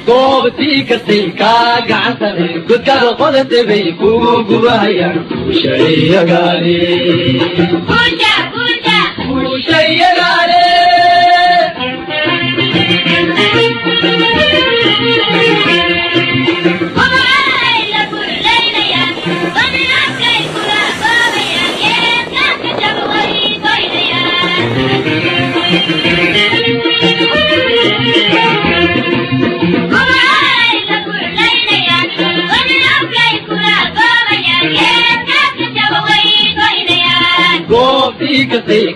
Goobtii kastay kaa gacan, godkada qodate bay kugu gubahayaan. Guushayagaale, guushayagaale. Goobtii kastay